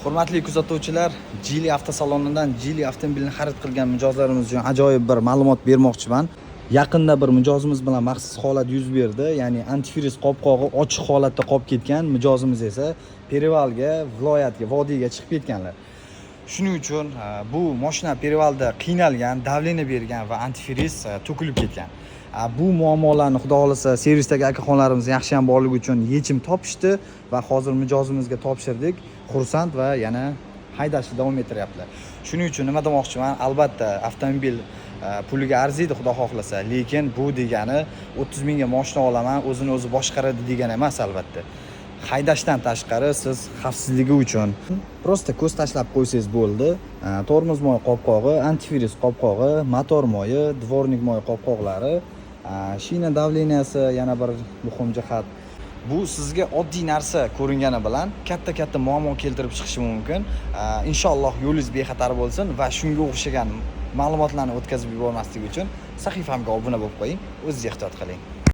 Hurmatli kuzatuvchilar, Geely avtosalonidan Geely avtomobilini xarid qilgan mijozlarimiz uchun ajoyib bir ma'lumot bermoqchiman. Yaqinda bir mijozimiz bilan maxsus holat yuz berdi, ya'ni antifriz qopqog'i ochiq holatda qolib ketgan, mijozimiz esa перевал ga, viloyatga, vodiyga chiqib ketganlar. Shuning uchun bu moshina перевал da qiynalgan, давление bergan va antifriz to'kilib ketgan. Bu muammolarni, xudo xohlasa, servisdagi akaxonlarimiz yaxshi ham borligi uchun yechim topishdi va hozir mijozimizga topshirdik. Xursand va yana haydashni davom ettiryaptilar. Shuning uchun nima demoqchiman, albatta avtomobil puliga arziydi, xudo xohlasa, lekin bu degani 30 mingga moshina olaman, o'zini o'zi boshqaradi degani emas. Albatta, haydashdan tashqari siz xavfsizligi uchun просто ko'z tashlab qo'ysangiz bo'ldi. Tormoz moy qopqog'i, antifriz qopqog'i, motor moyi, дворник moyi qopqoqlari, shina давления si yana bir muhim jihat. Bu sizga oddiy narsa ko'ringani bilan katta katta muammo keltirib chiqishi mumkin. Inshaalloh, yo'lingiz bexatar bo'lsin va shunga o'xshagan ma'lumotlarni o'tkazib yubormaslik uchun sahifamga obuna bo'lib qo'ying. O'zingiz ehtiyot qiling.